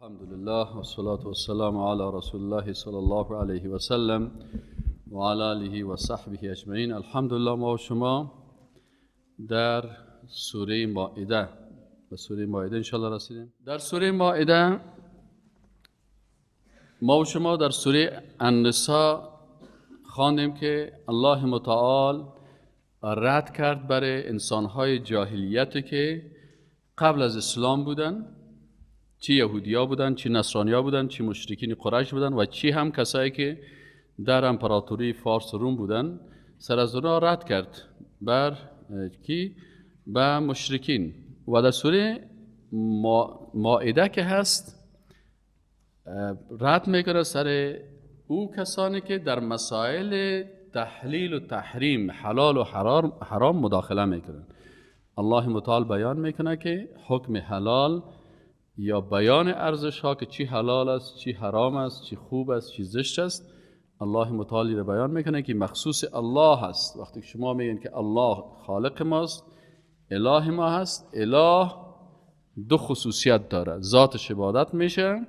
الحمدلله و الصلاة والسلام علی رسول الله صلی الله علیه و سلم و علی آله و صحبه اجمعین. الحمدلله ما و شما در سوره مائده، به سوره مائده انشالله رسیدیم. در سوره مائده ما و شما در سوره النساء خواندیم که الله متعال رد کرد برای انسانهای جاهلیت که قبل از اسلام بودن، چی یهودیا بودن، چی نصرانیا بودن، چی مشرکین قریش بودن و چی هم کسایی که در امپراتوری فارس و روم بودن، سر از اونها رد کرد بر کی؟ به مشرکین. و در سوره مائده که هست رد میکنه سر او کسانی که در مسائل تحلیل و تحریم، حلال و حرام مداخله میکنن. الله متعال بیان میکنه که حکم حلال یا بیان ارزش ها که چی حلال است، چی حرام است، چی خوب است، چی زشت است، الله متعالی رو بیان میکنه که مخصوص الله است. وقتی که شما میگین که الله خالق ماست، اله ما هست، اله دو خصوصیت داره، ذاتش عبادت میشه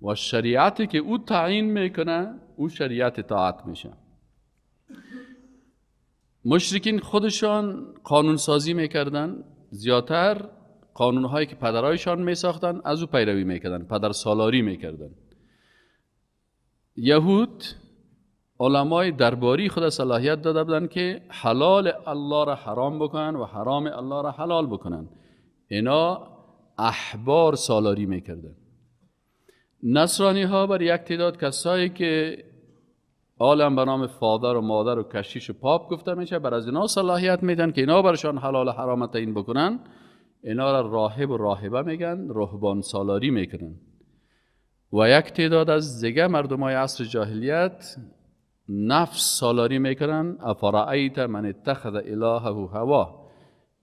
و شریعتی که او تعیین میکنه او شریعت اطاعت میشه. مشرکین خودشان قانون سازی میکردن، زیادتر قانونهایی که پدرایشان میساختن از او پیروی میکردن، پدر سالاری میکردن. یهود علمای درباری خود صلاحیت داده بودن که حلال الله را حرام بکنن و حرام الله را حلال بکنن. اینا احبار سالاری میکردن. نصرانی ها بر یک تعداد کسایی که عالم به نام فادر و مادر و کشیش و پاپ گفته میشه، بر از اینا صلاحیت میدن که اینا برشان حلال و حرام تعیین بکنن. اینا را راهب و راهبه میگن، رهبان سالاری میکنن. و یک تعداد از دیگه مردم های عصر جاهلیت نفس سالاری میکنن. افرأیت من اتخذ الهه هوا،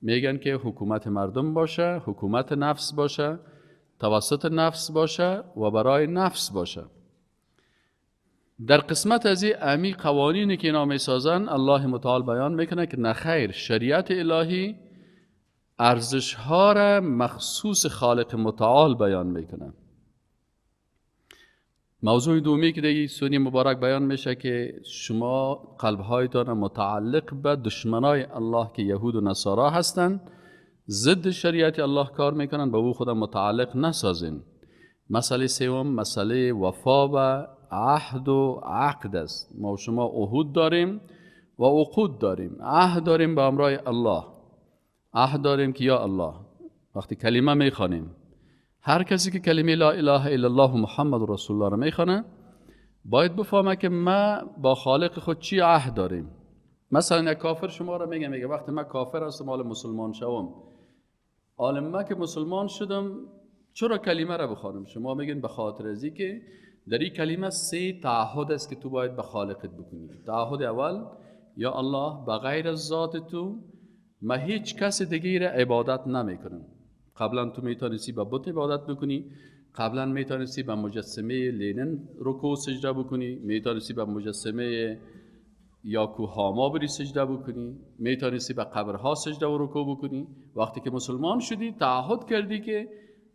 میگن که حکومت مردم باشه، حکومت نفس باشه، توسط نفس باشه و برای نفس باشه. در قسمت از این امی قوانینی که اینا میسازن، الله متعال بیان میکنه که نخیر، شریعت الهی ارزش ها را مخصوص خالق متعال بیان میکنه. موضوع دومی که در این سوره مبارک بیان میشه که شما قلبهایتان متعلق به دشمنای الله که یهود و نصارا هستند، ضد شریعت الله کار میکنن، به او خود متعلق نسازین. مسئله سوم مسئله وفا و عهد و عقد است. ما و شما عهود داریم و عقود داریم. عهد داریم به امرای الله، عهد داریم که یا الله. وقتی کلمه میخوانیم، هر کسی که کلمه لا اله الا الله محمد رسول الله رو میخوانه باید بفهمه که ما با خالق خود چی عهد داریم. مثلا یک کافر شما رو میگه وقتی من کافر هستم مال مسلمان شوم، عالم ما که مسلمان شدم چرا کلمه رو بخوانم؟ شما میگین به خاطر ازی که در این کلمه سه تعهد است که تو باید به خالقت بکنی. تعهد اول، یا الله بغیر از ذات تو ما هیچ کس دیگه را عبادت نمیکنم. قبلا تو میتونستی به بت عبادت بکنی، قبلا میتونستی به مجسمه لینن رکوع سجده بکنی، میتونستی به مجسمه یاکوهاما بری سجده بکنی، میتونستی به قبرها سجده و رکوع بکنی. وقتی که مسلمان شدی تعهد کردی که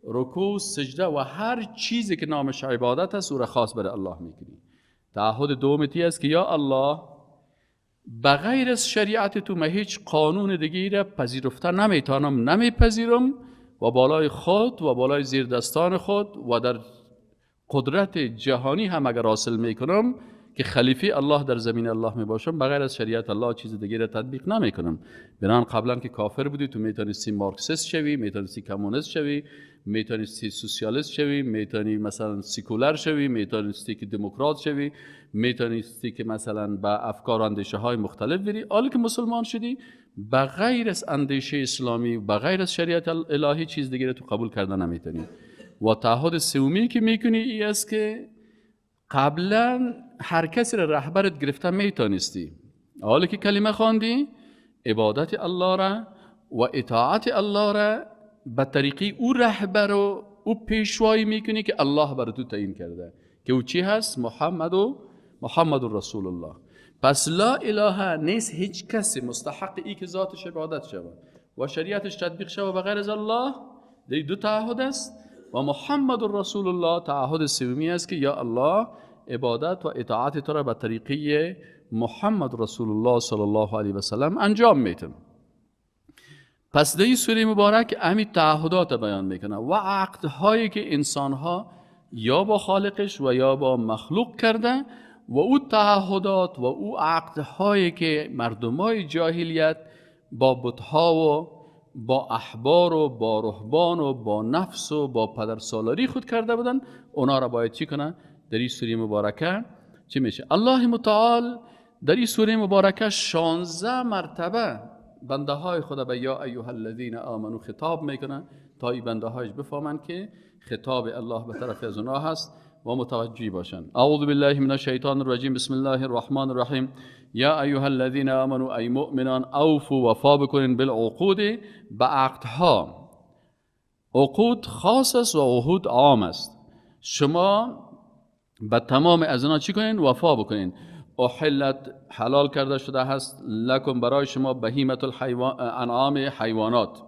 رکوع، سجده و هر چیزی که نامش عبادت است او را خاص برای الله میکنی. تعهد دوم تی است که یا الله بغیر از شریعت تو من هیچ قانون دیگه را پذیرفته نمیتونم، نمیپذیرم و بالای خود و بالای زیر دستان خود و در قدرت جهانی هم اگر حاصل میکنم که خلیفه الله در زمین الله می باشم، بغیر از شریعت الله چیز دیگه را تطبیق نمیکنم. بنان قبلا که کافر بودی تو میتونستی مارکسیست شوی، میتونستی کمونیست شوی، میتونستی سوسیالیست شوی، میتونی مثلا سیکولر شوی، میتونستی که دموکرات شوی، میتونستی که مثلا با افکار و اندیشه های مختلف بری. حالا که مسلمان شدی بغیر از اندیشه اسلامی، بغیر از شریعت الهی چیز دیگه را تو قبول کردن نمیتونی. و تعهد سومی که میکنی ای است که قبلا هر کسی را رهبرت گرفته میتونستی، حالا که کلمه خواندی عبادت الله را و اطاعت الله را به طریقی او رهبر و او پیشوایی میکنی که الله بر تو تعیین کرده که او چی هست؟ محمد رسول الله. پس لا اله نیست هیچ کسی مستحق ای که ذاتش عبادت شود و شریعتش تطبیق شود بغیر از الله. دی دو تعهد است. و محمد رسول الله تعهد سومی است که یا الله عبادت و اطاعت تو را به طریقه محمد رسول الله صلی الله علیه و سلم انجام میتم. پس در این سوره مبارک همین تعهدات بیان میکنه و عقدهایی که انسانها یا با خالقش و یا با مخلوق کرده و او تعهدات و او عقدهایی که مردمای جاهلیت با بتها و با احبار و با رهبان و با نفس و با پدرسالاری خود کرده بودن، اونا را باید چی کنه؟ در این سوره مبارکه چی میشه؟ الله متعال در این سوره مبارکه 16 مرتبه بنده های خود به یا ایها الذین آمنو خطاب میکنه تا این بنده هایش بفهمند که خطاب الله به طرف از اونها هست و متوجه باشند. اعوذ بالله من الشیطان الرجیم، بسم الله الرحمن الرحیم. یا ایها الذین آمنو، ای مؤمنان، اوفوا، وفا بکنین، بالعقود، به عقدها. عقود خاص است و عهود عام است. شما به تمام از اینا چی کنین؟ وفا بکنین. احلت، حلال کرده شده هست، لکم، برای شما، بهیمة الحیوان، انعام، حیوانات،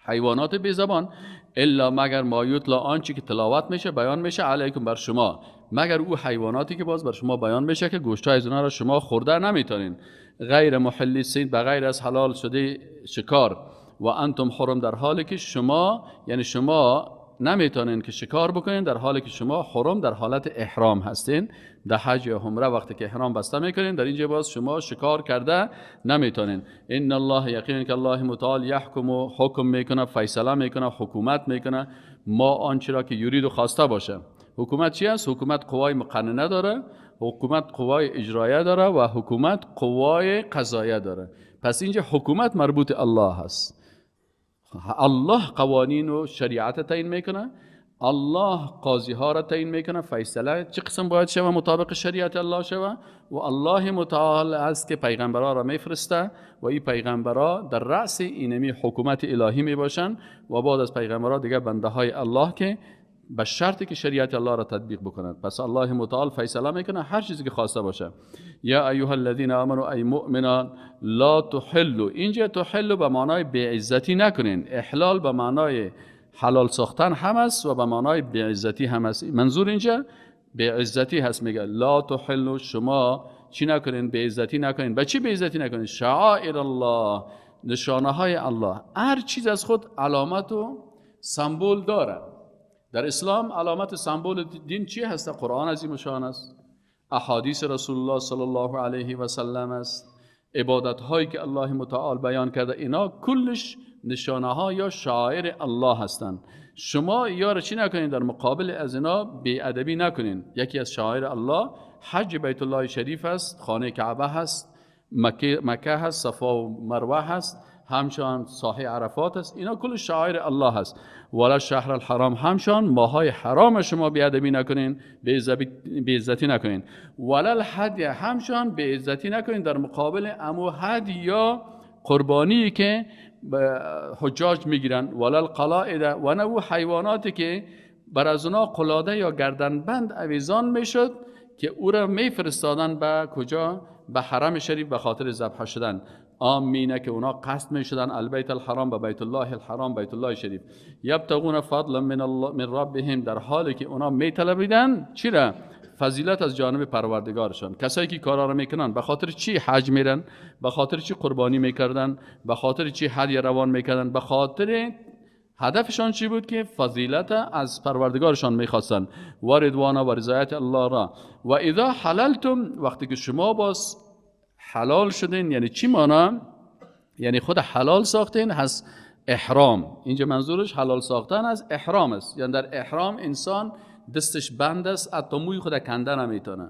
حیوانات بی زبان، الا مگر ما یتلی، آنچه که تلاوت میشه، بیان میشه، علیکم، بر شما، مگر او حیواناتی که باز بر شما بیان میشه که گوشتای از اونها را شما خورده نمیتونین. غیر محلی الصید، بغیر از حلال شده شکار، و انتم حرم، در حالی که شما، یعنی شما نمیتونین که شکار بکنین در حالی که شما حرم، در حالت احرام هستین، در حج یا عمره وقتی که احرام بسته میکنین، در اینجا باز شما شکار کرده نمیتونین. ان الله، یقینا که الله متعال، یحکم و حکم میکنه، فیصله میکنه، حکومت میکنه، ما آنچه را که یرید و خواسته باشه. حکومت چی است؟ حکومت قوای مقننه داره، حکومت قوای اجرایه داره و حکومت قوای قضایه داره. پس اینجا حکومت مربوط الله هست. الله قوانین و شریعت تعیین میکنه، الله قاضی ها را تعیین میکنه، فیصله چه قسم باید شوه مطابق شریعت الله شوه، و الله متعال است که پیغمبرها را میفرسته و این پیغمبرها در رأس اینمی حکومت الهی میباشن و بعد از پیغمبرها دیگه بنده های الله که به شرطی که شریعت الله را تطبیق بکنند. پس الله متعال فیصله میکنه هر چیزی که خواسته باشه. یا ایها الذین آمنوا، ای مؤمنان، لا تحلوا، اینجا تحلوا به معنای بی‌عزتی نکنین. احلال به معنای حلال ساختن هم است و به معنای بی‌عزتی هم است. منظور اینجا بی‌عزتی هست. میگه لا تحلوا، شما چی نکنین؟ بی‌عزتی نکنین. به چی بی‌عزتی نکنین؟ شعائر الله، نشانه های الله. هر چیز از خود علامت و سمبل داره. در اسلام علامت سمبل دین چی هست؟ قرآن عظیم شان است، احادیث رسول الله صلی الله علیه و سلم است، عبادت هایی که الله متعال بیان کرده، اینا کلش نشانه ها یا شعائر الله هستند. شما یار چی نکنین؟ در مقابل از اینا بی ادبی نکنین. یکی از شعائر الله حج بیت الله شریف است، خانه کعبه هست، مکه هست، صفا و مروه هست، همچنان ساحه عرفات است، اینا کل شعائر الله هست. ولا شهر الحرام، همچنان ماهای حرام شما بی‌ادبی نکنین، بی‌عزتی نکنین. ولا الهدی، همچنان بی‌عزتی نکنین در مقابل امو هدی یا قربانی که حجاج میگیرن. ولا القلائد، و نه او حیواناتی که بر از اونا قلاده یا گردنبند اویزان میشد که او را میفرستادن به کجا؟ به حرم شریف به خاطر ذبح شدن. آمینه که اونا قصد می شدن البیت الحرام، به بیت الله الحرام، بیت الله شریف. یبتغون فضلا من الله من ربهم، در حالی که اونا می طلبیدن چی را؟ فضیلت از جانب پروردگارشان. کسایی که کارا را میکنن به خاطر چی حج میرن؟ به خاطر چی قربانی میکردن؟ به خاطر چی هدیه روان میکردن؟ به خاطر هدفشان چی بود؟ که فضیلت از پروردگارشان میخواستن، و رضوان و رضایت الله را. و اذا حللتم، وقتی که شما باز حلال شدین، یعنی چی مانا؟ یعنی خود حلال ساختین از احرام. اینجا منظورش حلال ساختن از احرام است. یعنی در احرام انسان دستش بند است، حتی موی خود کنده نمیتونه،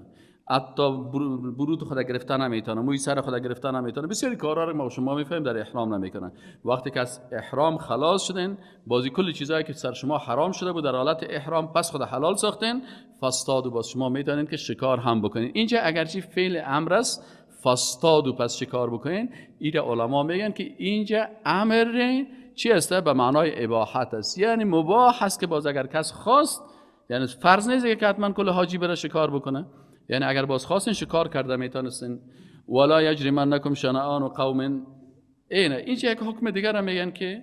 حتی برود خود گرفتن نمیتونه، موی سر خود گرفتن نمیتونه. بسیاری کارا رو ما شما میفهمیم در احرام نمیکنن. وقتی که از احرام خلاص شدین، بازی کل چیزایی که سر شما حرام شده بود در حالت احرام، پس خود حلال ساختین، فاستادو، باز شما میتونین که شکار هم بکنین. اینجا اگرچه فعل امر است، فاستادو، پس شکار بکنین، ایره علما میگن که اینجا امر چی است؟ به معنای اباحت است، یعنی مباح است که باز اگر کس خواست، یعنی فرض نیست که حتما کل حاجی بره شکار بکنه، یعنی اگر باز خواستین شکار کرده میتونستین. ولا یجرمنکم شنآن قوم، اینه اینجا یک حکم دیگر هم میگن که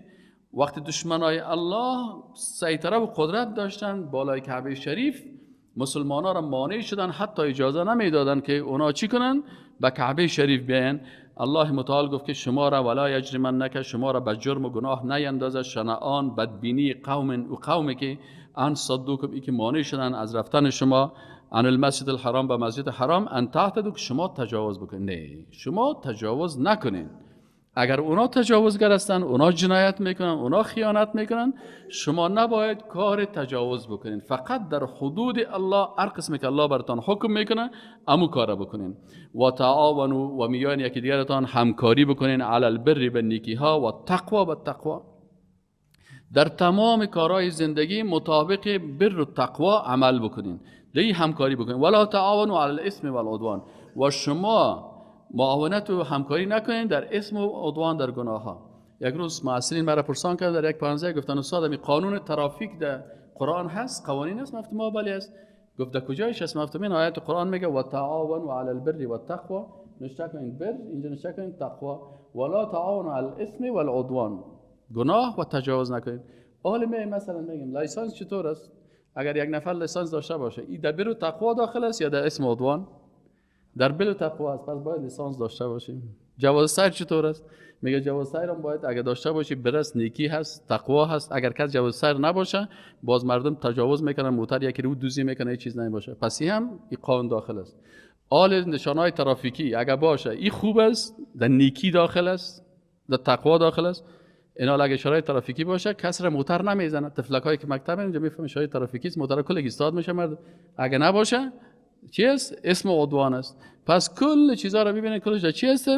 وقتی دشمنای الله سیطره و قدرت داشتن بالای کعبه شریف، مسلمان ها را مانع شدن، حتی اجازه نمیدادن که اونا چی کنن؟ به کعبه شریف بیاین. الله متعال گفت که شما را ولا یجرمنک، شما را به جرم و گناه نیندازه شنآن بدبینی قوم و قومی که ان صدوکم، ای که مانع شدن از رفتن شما عن المسجد الحرام، به مسجد حرام، ان تعتدوا، که شما تجاوز بکنید. نه، شما تجاوز نکنین. اگر اونا تجاوزگر هستن، اونا جنایت میکنن، اونا خیانت میکنن، شما نباید کار تجاوز بکنین. فقط در حدود الله، هر قسمی که الله براتان حکم میکنه امو کار بکنین. و تعاونوا، و میان یکی دیگرتان همکاری بکنین، علی البر به نیکی ها و تقوا به تقوا. در تمام کارهای زندگی مطابق بر و تقوا عمل بکنین، دی همکاری بکنین. ولا تعاونوا علی الاثم والعدوان، و شما معاونت و همکاری نکنین در اسم و عدوان، در گناه ها. یک روز معاصرین مرا پرسان کرد در یک پانزه، گفتن استاد می قانون ترافیک در قرآن هست، قوانین هست؟ گفتم ما بله است. گفت در کجایش هست؟ گفتم این آیت قرآن میگه و تعاونوا علی البر والتقوا، نشته کنین بر، اینجا نشته کنین تقوا، ولا تعاونوا علی الاثم والعدوان، گناه و تجاوز نکنین. حالا مثلا میگم license چطور است؟ اگر یک نفر license داشته باشه، این در بر و تقوا داخل است یا در اثم و عدوان؟ در بر و تقوا است، پس باید لیسانس داشته باشیم. جواز سیر چطور است؟ میگه جواز سیر هم باید اگر داشته باشی برس نیکی هست، تقوا هست. اگر کس جواز سیر نباشه، باز مردم تجاوز میکنن، موتر یکی رو دوزی میکنه، هیچ چیز نمیباشه. پس این هم این قانون داخل است. آل نشانهای ترافیکی اگر باشه، این خوب است، در نیکی داخل است، در تقوا داخل است. اینا اگه اشاره ترافیکی باشه، کس را موتر نمیزنه. طفلکایی که مکتب اینجا میفهمن اشاره ترافیکی است، موتر کل ایستاد میشه مرد. اگه نباشه چی است؟ اسم عدوان است. پس کل چیزا رو ببینید کلش در چی است؟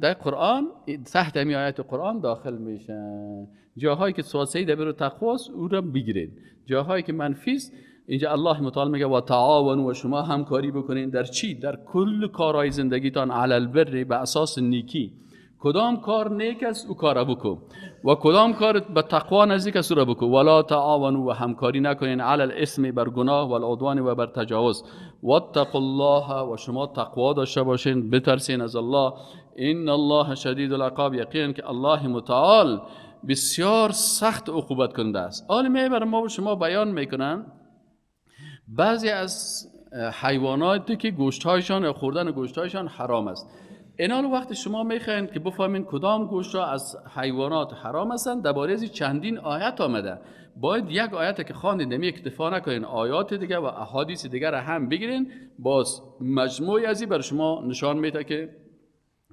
در قرآن، تحت همی آیت قرآن داخل میشه. جاهایی که سواسه در بر تقواست او را بگیرید، جاهایی که منفی است اینجا الله متعال میگه و تعاونوا، و شما همکاری بکنین در چی؟ در کل کارهای زندگیتان، علی البر، به اساس نیکی. کدام کار نیک است او کار بکن، و کدام کار به تقوا نزدیک است او را بکن. ولا تعاونوا، و همکاری نکنین علی الاثم، بر گناه، و العدوان، و بر تجاوز. واتقوا الله، و شما تقوا داشته باشین، بترسین از الله. ان الله شدید العقاب، یقینا که الله متعال بسیار سخت عقوبت کننده است. حالا بر ما و شما بیان میکنن بعضی از حیواناتی که گوشتهایشان یا خوردن گوشتهایشان حرام است. اینا وقت شما میخواین که بفهمین کدام گوشت را از حیوانات حرام هستند، درباره از چندین آیت آمده. باید یک آیت که خواندین نمی اکتفا نکنین، آیات دیگه و احادیث دیگه را هم بگیرین، باز مجموعی از این بر شما نشان میده که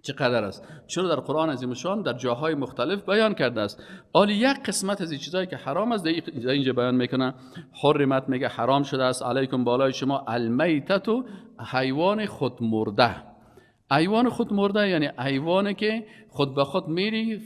چقدر است. چرا در قرآن عظیم الشان در جاهای مختلف بیان کرده است. حالا یک قسمت از این چیزایی که حرام است در اینجا بیان میکنه. حرمت میگه حرام شده است، علیکم بالای شما، المیتة، حیوان خود مرده. حیوان خود مرده یعنی حیوانی که خود به خود میری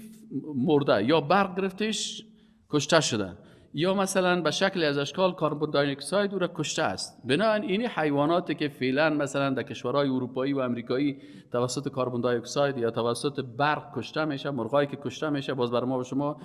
مرده، یا برق گرفتش کشته شده، یا مثلا به شکل از اشکال کربن دی اکساید او را کشته است. بنابراین این حیواناتی که فعلا مثلا در کشورهای اروپایی و امریکایی توسط کربن دی اکساید یا توسط برق کشته میشه، مرغایی که کشته میشه، باز بر ما و شما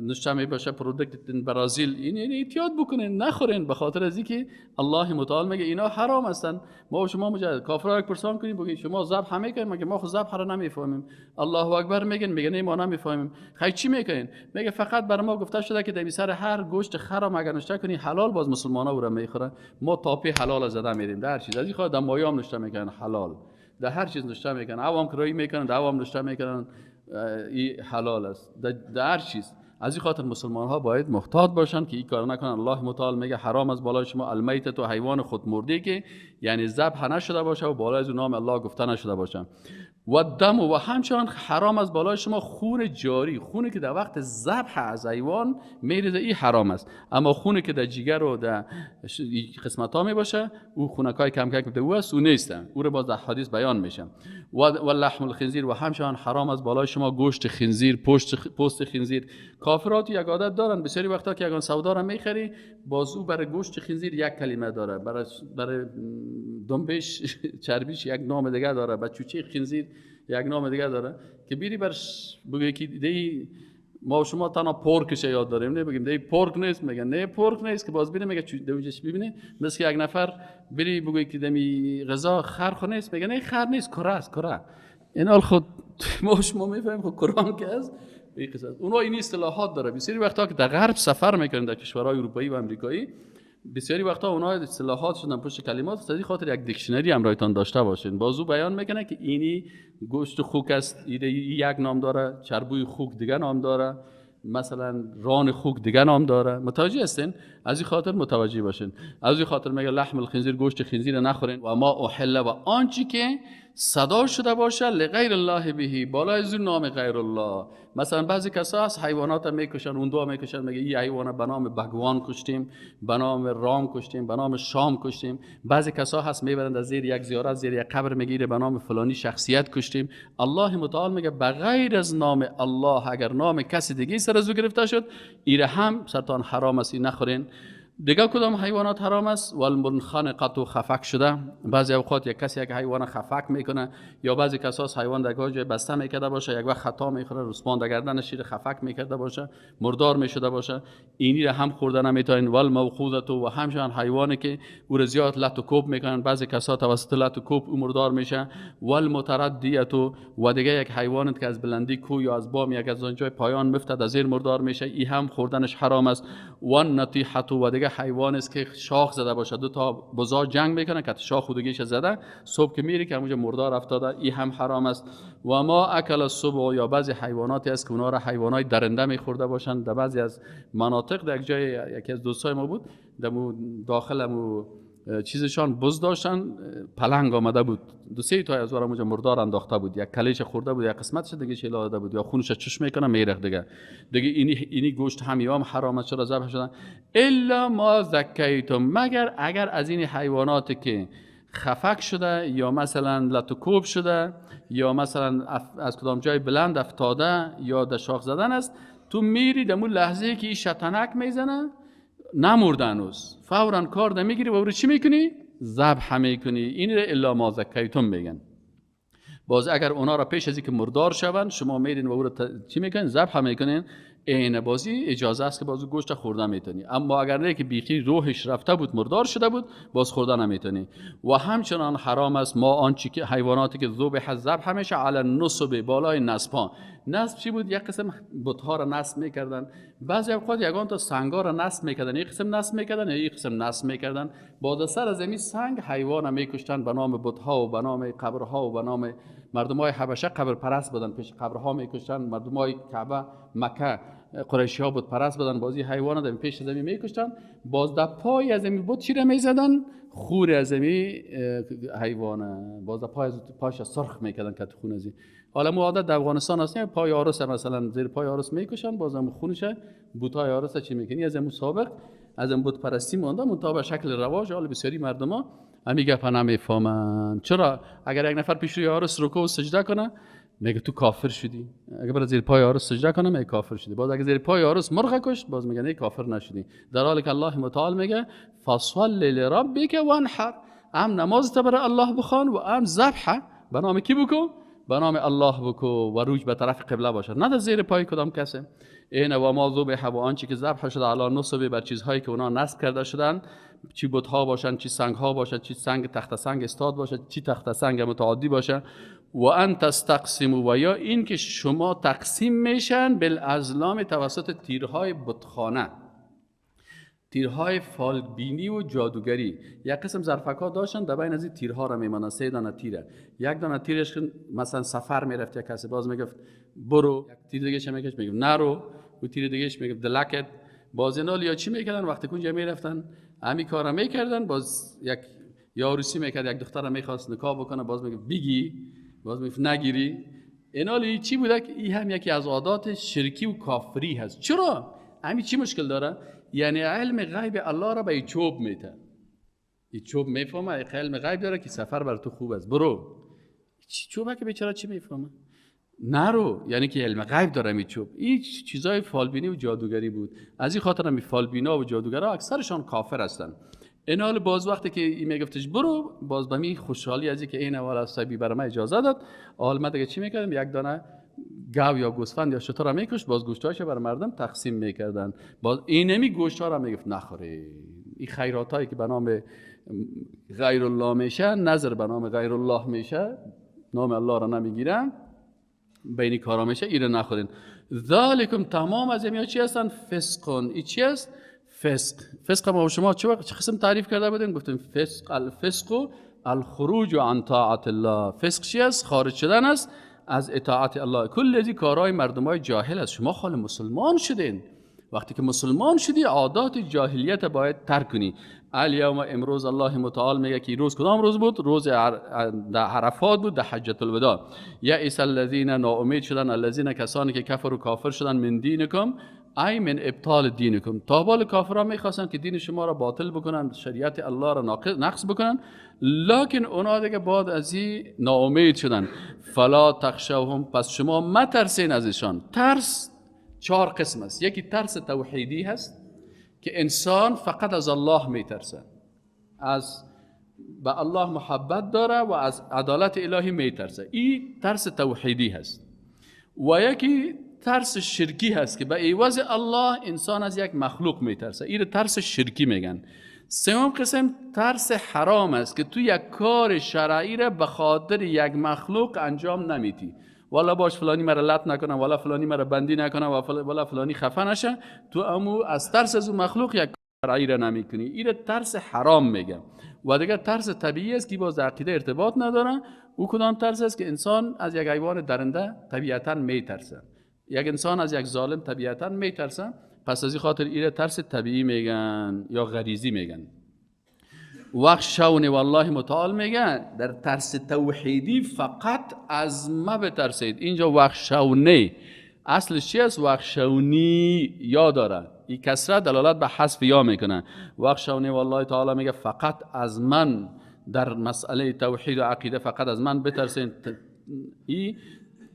نشته میباشه product برازیل، این احتیاط بکنین نخورین، به خاطر از اینکه الله متعال میگه اینا حرام هستن. ما و شما مجرد کافرا یک پرسان کنیم بگیم شما ذبح میکنین، مگه ما خو ذبح را نمیفهمیم. الله اکبر میگن، میگن نه ما نمیفهمیم. خیر چی میکنین؟ میگه فقط بر ما گفته شده که در سر هر گوشت خر مگر نشته کنی حلال، باز مسلمان ها او را میخورن. ما تاپی حلال زده میریم در هر چیز. از این خاطر در مایه هم نشته میکنن حلال، در هر چیز نشته میکنن، عوام کرایی میکنن، در عوام نشته میکنن این حلال است، در هر چیز. از این خاطر مسلمان ها باید محتاط باشن که این کار نکنن. الله متعال میگه حرام از بالای شما المیتة، تو حیوان خود مرده که یعنی ذبح نشده باشه و بالای از نام الله گفته نشده باشه. و دم، و همچنان حرام از بالای شما خون جاری، خونی که در وقت ذبح از حیوان میریزه، این حرام است. اما خونی که در جگر و در قسمت ها میباشه، او خونکای کم کم که او است، او نیست، او رو باز در حدیث بیان میشه. و لحم الخنزیر، و همچنان حرام از بالای شما گوشت خنزیر، پوست خنزیر. کافرات یک عادت دارن بسیاری وقتا که یگان سودا را میخری، باز او برای گوشت خنزیر یک کلمه داره، برای دنبش چربیش یک نام دیگه داره، برای چوچه خنزیر یک نام دیگه داره که بیری برش بگه که دی ما شما تنها pork ش یاد داریم، نه بگیم دی pork نیست، میگن نه pork نیست، که باز بینه میگه دوجش ببینه مثل یک نفر بری بگه که دمی غذا خر خو نیست، میگه نه خر نیست، کره است، کره. این حال خود ما شما میفهمیم خود قرآن که است این قصه اونها این اصطلاحات داره. بسیاری وقتا که در غرب سفر میکنن، در کشورهای اروپایی و امریکایی، بسیاری وقتا اونها اصطلاحات شدن پشت کلمات، از خاطر یک dictionary همراهتان داشته باشین. بازو بیان میکنه که اینی گوشت خوک است، اینی یک نام داره، چربوی خوک دیگه نام داره، مثلا ران خوک دیگه نام داره. متوجه هستین؟ از این خاطر متوجه باشین. از این خاطر میگه لحم الخنزیر، گوشت خنزیر نخورین. و ما احل، و آنچه که صدا شده باشه لغیر الله بهی، بالای از نام غیر الله. مثلا بعضی کسا هست حیوانات میکشن، اون دو میکشن، میگه این حیوان به نام بگوان کشتیم، به نام رام کشتیم، به نام شام کشتیم. بعضی کسا هست میبرند از زیر یک زیارت، زیر یک قبر، میگیره به نام فلانی شخصیت کشتیم. الله متعال میگه بغیر از نام الله اگر نام کسی دیگه سر از او گرفته شد، ایره هم سرتان حرام است، نخورین. دیگه کدام حیوانات حرام است؟ والمنخنقه، خفک شده. بعضی اوقات یک کسی یک حیوان خفک میکنه، یا بعضی کساس حیوان در جای بسته میکرده باشه، یک وقت خطا میخوره، رسمان در گردن شیر خفک میکرده باشه، مردار میشده باشه، اینی را هم خوردن نمیتونین. والموقوذه، و همچنان حیوانی که او را زیاد لت و کوب میکنن، بعضی کسا توسط لت و کوب او مردار میشه. والمتردیه، و دیگه یک حیوانی که از بلندی کو یا از بام یک از آن جای پایان میفتد، از زیر مردار میشه، این هم خوردنش حرام است. والنطیحه، و دیگه حیوان است که شاخ زده باشه، دو تا بزا جنگ میکنن که شاخ خودگیش زده، صبح که میری که اونجا مردار افتاده، این هم حرام است. و ما اکل السبع، یا بعضی حیواناتی است که اونا را حیوانای درنده میخورده باشن. در بعضی از مناطق، در یک جای یکی از دوستای ما بود، در داخل مو چیزشان بز داشتن، پلنگ آمده بود، دو سه تا از اونجا مردار انداخته بود، یک کلیش خورده بود، یک قسمتش دیگه شیلا داده بود، یا خونش چشم میکنه میرخ دیگه. اینی گوشت هم یام حرام است، چرا ذبح شدن؟ الا ما ذکیتم، مگر اگر از این حیوانات که خفک شده، یا مثلا لتکوب شده، یا مثلا از کدام جای بلند افتاده، یا در شاخ زدن است، تو میری در اون لحظه که این شتنک میزنه نمرده هنوز، فوراً کار نمیگیری و او رو چی میکنی؟ ذبح میکنی. این رو الا ما ذکیتم میگن. باز اگر اونا را پیش از اینکه مردار شوند شما میرین و او رو چی میکنین؟ ذبح میکنین، عین بازی اجازه است که باز گوشت خورده میتونی. اما اگر نه که بیخی روحش رفته بود، مردار شده بود، باز خورده نمیتونی. و همچنان حرام است ما آنچه که حیواناتی که ذبح ذبح میشه علی النصب، بالای نصبها. نصب چی بود؟ یک قسم بت‌ها را نصب میکردن، بعضی اوقات یگان تا سنگا را نصب میکردن، یک قسم نصب میکردن، یک قسم نصب میکردن. بعد سر از این سنگ حیوان میکشتن به نام بت‌ها و به نام قبرها و به نام مردمای حبشه قبر پرست بودن، پیش قبرها میکشتن. مردمای کعبه مکه قریشی ها بود پرست بودن، بازی حیوان در پیش زمین میکشتن. باز در پای از این بت چی را میزدن؟ خور از این حیوان، باز در پای پاش سرخ میکردن که خون از این. حالا مو عادت در افغانستان هست، پای آرس مثلا زیر پای آرس میکشن، باز هم خونش بوتای آرس چی میکنی؟ از این سابق از این بت پرستی مونده، منتها به شکل رواج. حالا بسیاری مردما همین گپ نمیفهمن. چرا؟ اگر یک نفر پیش روی آرس رکوع و سجده کنه میگه تو کافر شدی. اگر برای زیر پای آرس سجده کنه میگه کافر شدی. باز اگر زیر پای آرس مرغ کشت باز میگه نه کافر نشدی. در حالی که الله متعال میگه فصل لربک وانحر، ام نماز تا برای الله بخوان و ام ذبح به نام کی بکن؟ به نام الله بکو و روج به طرف قبله باشه، نه در زیر پای کدام کسی. این و ما ذبح، و آنچه که ذبح شده علی نصب، بر چیزهایی که اونا نصب کرده شدن، چی بت‌ها باشن، چی سنگ‌ها باشن، چی سنگ تخت سنگ استاد باشه، چی تخت سنگ متعادی باشه. و ان تستقسموا، و یا این که شما تقسیم میشن بالازلام، توسط تیرهای بتخانه، تیرهای فالبینی و جادوگری. یک قسم ظرفک‌ها داشتن در بین از این تیرها را میماندن، سه دانه تیره، یک دانه تیرش مثلا سفر میرفت یک کسی، باز میگفت برو، یک تیر دیگه‌ش میگفت نرو، و تیر دیگه‌ش میگفت دلکت. باز اینا یا چی میکردن وقتی کنجا میرفتن همین کارا میکردن. باز یک یاروسی میکرد، یک دختر میخواست نکاح بکنه، باز میگفت بگی، باز میگفت نگیری. اینا چی بوده که این هم یکی از عادات شرکی و کافری هست. چرا؟ همین چی مشکل داره؟ یعنی علم غیب الله را به این چوب میته، این چوب میفهمه علم غیب داره که سفر بر تو خوب است، برو. چوبه که بیچاره چی میفهمه؟ نرو، یعنی که علم غیب داره می چوب. این چیزای فالبینی و جادوگری بود. از این خاطر هم فالبینا و جادوگرا اکثرشان کافر هستن. این حال باز وقتی که این میگفتش برو، باز به می خوشحالی از اینکه این اول از صاحبی برای من اجازه داد، حال ما دیگه چی میکردم؟ یک دانه گاو یا گوسفند یا شتر را میکشت، باز گوشتاشو بر مردم تقسیم میکردن. باز اینمی گوشت‌ها را میگفت نخوری. این خیراتایی که به نام غیر الله میشه، نظر به نام غیر الله میشه، نام الله را نمیگیرن، بین کارا میشه، ایره نخورین. ذالکم تمام از اینا چی هستن؟ فسقون. این چی است؟ فسق. فسق ما شما چه قسم تعریف کرده بودیم؟ گفتیم فسق، الفسق الخروج عن طاعت الله. فسق چی است؟ خارج شدن است از اطاعت الله. کل از این کارهای مردمای جاهل است. شما خال مسلمان شدین، وقتی که مسلمان شدی عادات جاهلیت باید ترک کنی. الیوم امروز الله متعال میگه که روز کدام روز بود؟ روز در عرفات بود، در حجة الوداع. یئس الذین، ناامید شدن، الذین کسانی که کفر و کافر شدن، من دینکم ای من ابطال دینکم. تا بال کافرها میخواستن که دین شما را باطل بکنن، شریعت الله را نقض بکنن، لکن اونا دیگه بعد از این ناامید شدن. فلا تخشوهم، پس شما مترسین از ایشان. ترس چهار قسم است. یکی ترس توحیدی هست که انسان فقط از الله میترسه، از به الله محبت داره و از عدالت الهی میترسه، این ترس توحیدی هست. و یکی ترس شرکی هست که به عوض الله انسان از یک مخلوق میترسه، این ترس شرکی میگن. سوم قسم ترس حرام است که تو یک کار شرعی را به خاطر یک مخلوق انجام نمیدی، والا باش فلانی مرا لط نکنه، والا فلانی مرا بندی نکنه، والا فلانی خفه نشه، تو امو از ترس از اون مخلوق یک شرعی را نمیکنی، این ترس حرام میگه. و دیگه ترس طبیعی است که باز عقیده ارتباط نداره. او کدام ترس است که انسان از یک حیوان درنده طبیعتا میترسه، یک انسان از یک ظالم طبیعتا میترسه، پس از این خاطر ایره ترس طبیعی میگن یا غریزی میگن. وقت شونی والله متعال میگن در ترس توحیدی فقط از ما بترسید. اینجا وقت شونی اصلش چی است؟ وقت شونی یا داره، این کسره دلالت به حذف یا میکنه. وقت شونی والله تعالی میگه فقط از من در مسئله توحید و عقیده فقط از من بترسید. این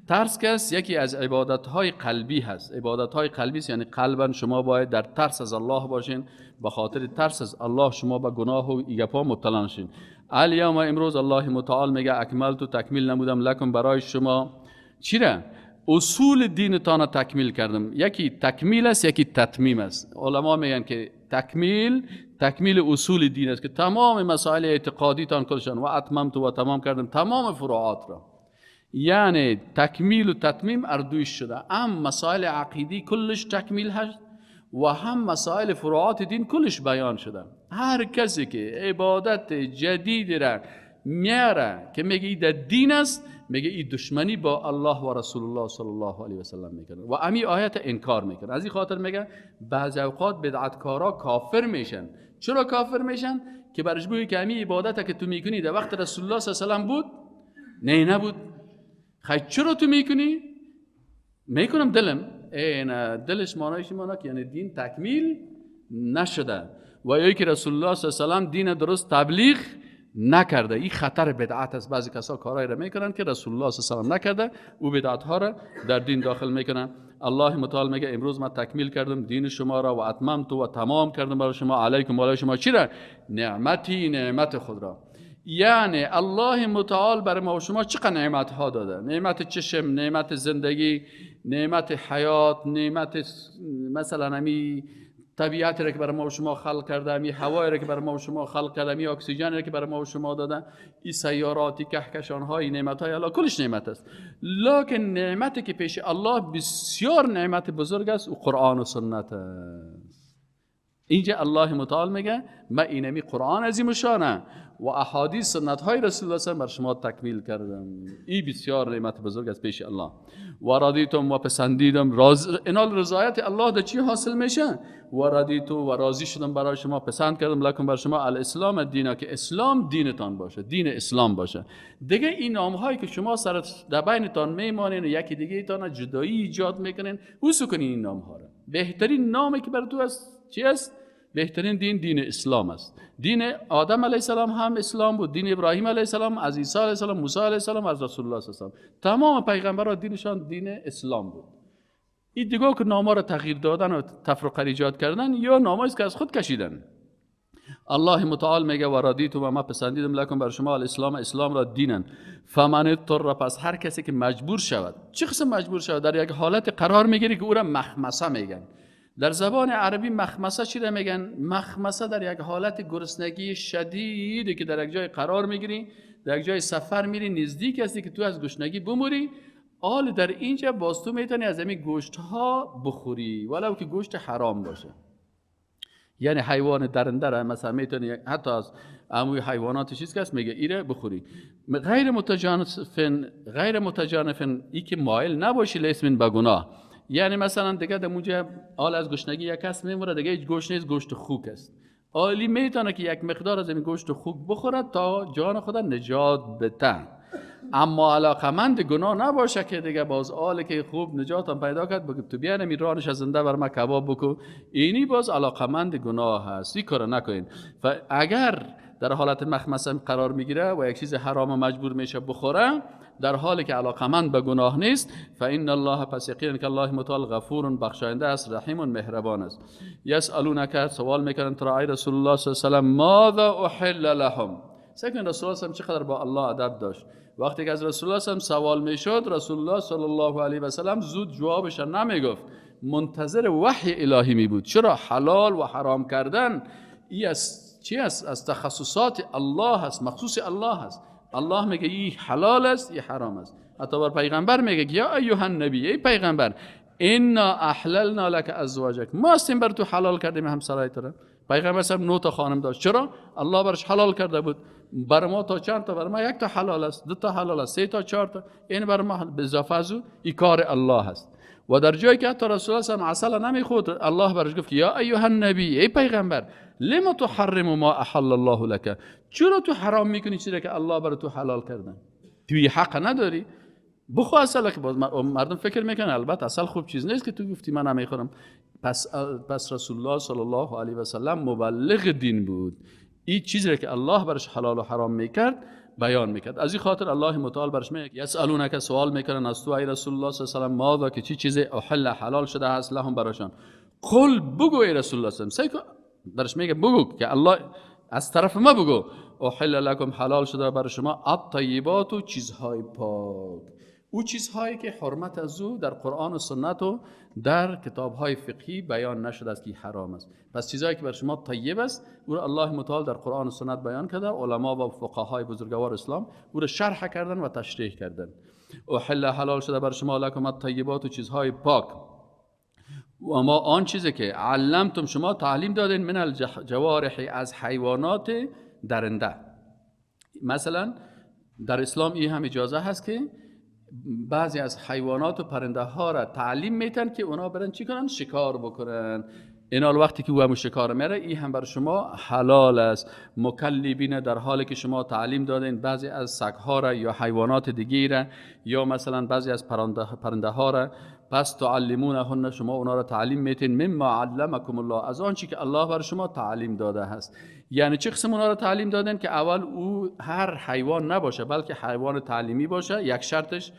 ترس کس یکی از عبادت‌های قلبی هست. عبادت‌های قلبی است، یعنی قلباً شما باید در ترس از الله باشین، به خاطر ترس از الله شما به گناه و ایگپا مبتلا نشین. الیوم امروز الله متعال میگه اکملت و تکمیل نمودم لکم برای شما چی را؟ اصول دینتان تکمیل کردم. یکی تکمیل است، یکی تتمیم است. علما میگن که تکمیل اصول دین است که تمام مسائل اعتقادی تان کلشان و اتممت و تمام کردم تمام فروعات را، یعنی تکمیل و تتمیم اردویش شده. هم مسائل عقیدی کلش تکمیل هست و هم مسائل فروعات دین کلش بیان شده. هر کسی که عبادت جدید را میاره که میگه ای در دین است، میگه ای دشمنی با الله و رسول الله صلی الله علیه و سلم میکنه و امی آیت انکار میکنه. از این خاطر میگه بعضی اوقات بدعتکارا کافر میشن. چرا کافر میشن؟ که برش بگه که امی عبادت که تو میکنی در وقت رسول الله صلی الله علیه و سلم بود؟ نه نبود. خیلی چرا تو میکنی؟ میکنم دلم. این دلش معنایش مانا که یعنی دین تکمیل نشده و یا که رسول الله صلی الله علیه و سلم دین درست تبلیغ نکرده. این خطر بدعت است. بعضی کسا کارهایی را میکنن که رسول الله صلی الله علیه و سلم نکرده، او بدعت ها را در دین داخل میکنن. الله متعال میگه امروز من تکمیل کردم دین شما را و اتممت و تمام کردم برای شما علیکم و علی شما چی را؟ نعمتی، نعمت خود را. یعنی الله متعال برای ما و شما چقدر نعمت ها داده؟ نعمت چشم، نعمت زندگی، نعمت حیات، نعمت مثلا همی طبیعت را که برای ما و شما خلق کرده، همی هوای را که برای ما و شما خلق کرده، همی اکسیژن را که برای ما و شما داده، این سیارات، کهکشان های، نعمت های الله کلش نعمت است. لکن نعمتی که پیش الله بسیار نعمت بزرگ است او قرآن و سنت است. اینجا الله متعال میگه ما اینمی قرآن عظیم شانه و احادیث سنت های رسول الله صلی بر شما تکمیل کردم. این بسیار نعمت بزرگ است پیش الله. و رضیتم و پسندیدم، اینال رضایت الله در چی حاصل میشه؟ و رضیتو و راضی شدم برای شما، پسند کردم لکم بر شما الاسلام دینا، که اسلام دینتان باشه، دین اسلام باشه. دیگه این نام هایی که شما سر در بینتان میمانین و یکی دیگه ایتان جدایی ایجاد میکنین، اوسو کنین این نام ها را. بهترین نامی که بر تو است چی است؟ بهترین دین دین اسلام است. دین آدم علیه السلام هم اسلام بود، دین ابراهیم علیه السلام، از عیسی علیه السلام، موسی علیه السلام، از رسول الله صلی الله علیه و سلم، تمام پیغمبران دینشان دین اسلام بود. این دیگه که نام‌ها را تغییر دادن و تفرقه ایجاد کردن یا نامایی است که از خود کشیدن. الله متعال میگه و رضیت و ما پسندیدم لکم بر شما الاسلام، اسلام را دینن. فمن اضطر، پس هر کسی که مجبور شود. چه قسم مجبور شود؟ در یک حالت قرار میگیری که او را مخمصه میگن. در زبان عربی مخمصه چی را میگن؟ مخمصه در یک حالت گرسنگی شدیدی که در یک جای قرار میگیری، در یک جای سفر میری، نزدیک هستی که تو از گشنگی بموری، آل در اینجا باز تو میتونی از این گوشت ها بخوری ولو که گوشت حرام باشه. یعنی حیوان درنده را مثلا میتونی حتی از اموی حیوانات چیز که هست میگه ایره بخوری. غیر متجانفن ای که مایل نباشی لاسم به گناه. یعنی مثلا دیگه در اونجا آل از گشنگی یک کس میموره، دیگه هیچ گوشت نیست، گوشت خوک است. آلی میتونه که یک مقدار از این گوشت خوک بخوره تا جان خود نجات بده، اما علاقمند گناه نباشه که دیگه باز آل که خوب نجاتم پیدا کرد بگه تو بیا نمی رانش از زنده بر ما کباب بکو، اینی باز علاقمند گناه هست. این کارو نکنین. و اگر در حالت مخمصه قرار میگیره و یک چیز حرام مجبور میشه بخوره در حالی که علاقمند به گناه نیست، فان الله، پس یقینا که الله متعال غفور بخشاینده است، رحیم مهربان است. یسالونک، سوال میکنن ترا ای رسول الله صلی الله علیه و سلم، ماذا احل لهم. سکن رسول الله صلی چقدر با الله ادب داشت. وقتی که از رسول الله صلی سوال میشد، رسول الله صلی الله علیه و سلم زود جوابش نمیگفت، منتظر وحی الهی می بود. چرا؟ حلال و حرام کردن ای از چی است؟ از تخصصات الله است، مخصوص الله است. الله میگه این حلال است، این حرام است. حتی بر پیغمبر میگه یا ایها النبی، ای پیغمبر، انا احللنا لك ازواجک، ما هستیم بر تو حلال کردیم همسرای تو را. پیغمبر صاحب 9 تا خانم داشت. چرا؟ الله برش حلال کرده بود. بر ما تا چند تا؟ بر ما 1 تا حلال است، 2 تا حلال است، 3 تا، 4 تا. این بر ما به اضافه از او این کار الله است. و در جایی که حتی رسول الله صلی الله علیه و عسل نمیخورد، الله برش گفت یا ایها النبی، ای پیغمبر، لما تحرم ما احل الله لك، چرا تو حرام میکنی چیزی که الله بر تو حلال کرده؟ توی حق نداری بخو عسل. که باز مردم فکر میکنن البته عسل خوب چیز نیست که تو گفتی من نمیخورم. پس رسول الله صلی الله علیه و سلم مبلغ دین بود. این چیزی که الله برش حلال و حرام میکرد بیان میکرد. از این خاطر الله متعال برش میگه یسالونک، سوال میکنن از تو ای رسول الله صلی الله علیه و سلم، ماذا، که چی چیز احل حلال شده است لهم براشان. قل، بگو ای رسول الله صلی الله علیه و سلم، برش میگه بگو که الله از طرف ما بگو احل لکم، حلال شده بر شما الطیبات و چیزهای پاک، او چیزهایی که حرمت از او در قرآن و سنت و در کتابهای فقهی بیان نشده است که حرام است. پس چیزهایی که بر شما طیب است او را الله متعال در قرآن و سنت بیان کرده، علما و فقهای بزرگوار اسلام او را شرح کردن و تشریح کردن. احل حلال شده بر شما لکم الطیبات و چیزهای پاک، و ما آن چیزی که علمتم شما تعلیم دادین، من الجوارح، از حیوانات درنده. مثلا در اسلام این هم اجازه هست که بعضی از حیوانات و پرنده ها را تعلیم میتن که اونا برن چی کنن؟ شکار بکنن. اینا وقتی که او هم شکار میره، این هم بر شما حلال است. مکلبین، در حالی که شما تعلیم دادین بعضی از سگ ها را یا حیوانات دیگه را یا مثلا بعضی از پرنده ها را، پس تعلمونهن، شما اونا را تعلیم میتین، مما علمکم الله، از آنچه که الله بر شما تعلیم داده است. یعنی چه قسم اونا را تعلیم دادن؟ که اول او هر حیوان نباشه بلکه حیوان تعلیمی باشه، یک شرطش.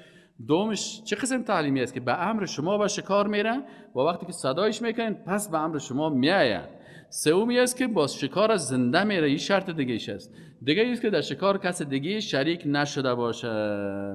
دومش چه قسم تعلیمی است؟ که به امر شما به شکار میرن و وقتی که صدایش میکنن پس به امر شما میآید. سومی است که باز شکار زنده میره، این شرط دیگه ایش است. دیگه است که در شکار کس دیگه شریک نشده باشه.